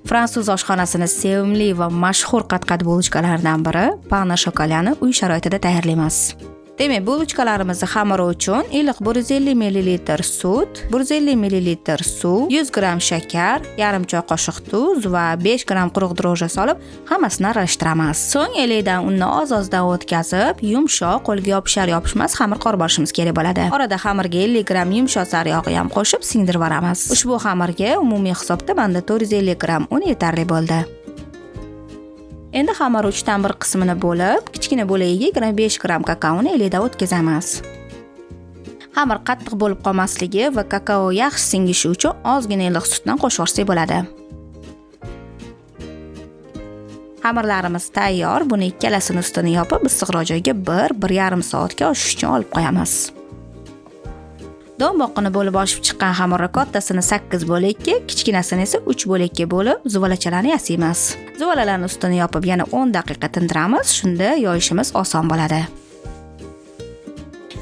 Fransuz oshxonasini sevimli va mashhur qatqat булочкалaridan biri pain au chocolatni uy sharoitida tayyorlaymiz. Demak, булочкаlarimizni xamiri uchun iliq 150 ml sut, 150 ml suv, 100 gramm shakar, yarim choy qoshiq tuz va 5 gramm quruq дрожжи solib, hammasini aralashtiramiz. So'ng elakdan unni oz-ozdan o'tkazib, yumshoq, qo'lga yopishar yopishmas xamir qorib olishimiz kerak bo'ladi. Orada xamirga 50 gramm yumshoq sariyog'i ham qo'shib singdirib yuboramiz. Ushbu xamirga umumiy hisobda menda 450 gramm un yetarli bo'ldi. Endi xamir 3dan 1 qismini bo'lib, kichkina bo'lagiga 25 gramm kakaoni elakdan o'tkazamiz. Xamir qattiq bo'lib qolmasligi va kakao yaxshi singishi uchun ozgina iliq sutdan qo'shib yuborsak bo'ladi. Xamirlarimiz tayyor. Buni ikkalasini ustini yopib, issiqroq joyga 1-1,5 soatga oshish uchun olib qo'yamiz. Do'mboqqini bo'lib oshib chiqqan xamirni kattasini 8 bo'lakka, kichkinasini esa 3 bo'lakka bo'lib zuvalachalarni yasaymiz. Zuvalalarni ustini yopib yana 10 daqiqa tindiramiz, shunda yoyishimiz oson bo'ladi.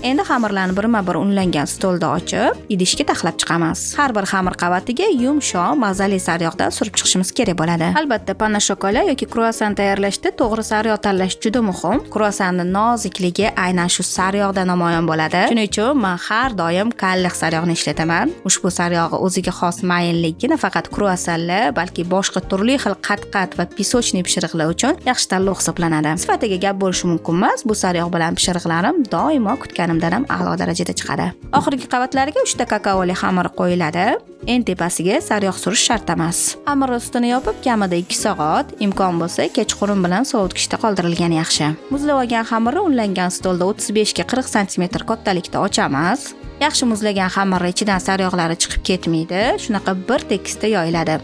Endi xamirlarni birma-bir unlangan stolda ochib, idishga taxlab chiqamiz. Har bir xamir qavatiga yumshoq, mazali sariyog'dan surib chiqishimiz kerak bo'ladi. Albatta, pain au chocolat yoki kruassan tayyorlashda to'g'ri sariyog' tanlash juda muhim. Kruassanning nozikligi aynan shu sariyog'da namoyon bo'ladi. Shuning uchun men har doim Kalix sariyog'ini ishlataman. Ushbu sariyog'i o'ziga xos mayinligi nafaqat kruassanlar, balki boshqa turli xil qatqat va песочный pishiriqlar uchun yaxshi tanlov hisoblanadi. Sifatiga gap bo'lishi mumkin emas. Bu sariyog' bilan pishiriqlarim doimo kutganimdan ham a'lo darajada chiqadi. Oxirgi qavatlariga 3 ta kakaoli xamir qo'yiladi. En tepasiga sariyog' surish shart emas. Xamir ustini yopib kamida 2 soat, imkon bo'lsa kechqurun bilan sovutgichda qoldirilgani yaxshi. Muzlab olgan xamirni unlangan stolda 35 ga 40 sm kattalikda ochamiz. Yaxshi muzlagan xamirni ichidan sariyog'lari chiqib ketmaydi. Shunaqa bir tekisda yoyiladi.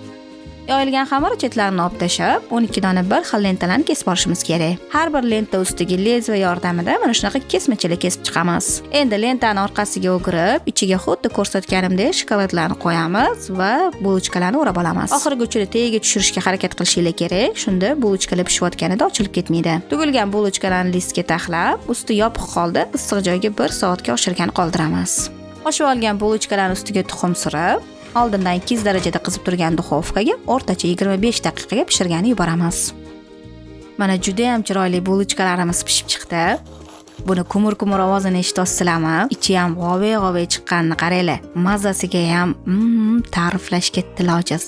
Yoyilgan xamir chetlarini olib tashlab, 12 dona bir xil lentalarni kesib olishimiz kerak. Har bir lenta ustiga lezva yordamida mana shunaqa kesmachalar kesib chiqamiz. Endi lentani orqasiga o'girib, ichiga xuddi ko'rsatganimdek shokoladlarni qo'yamiz va булочкаlarni o'rab olamiz. Oxirgi uchini tagiga tushirishga harakat qilishinglar kerak. Shunda булочкаlar pishayotganida ochilib ketmaydi. Tugilgan булочкаlarni listga taxlab, usti yopiq holda issiq joyga 1 soatga oshirgan qoldiramiz. Oshib olgan булочкаlarni ustiga tuxum surib, oldindan 200 darajada qizib turgan duxovkaga o'rtacha 25 daqiqaga pishirgani yuboramiz. Mana juda ham chiroyli булочкаlarimiz pishib chiqdi. Buni kumur-kumur ovozini eshityapsizlarmi? Ichi ham g'ovey-g'ovey chiqqanini qaranglar. Mazasiga ham ta'riflashga til ojiz.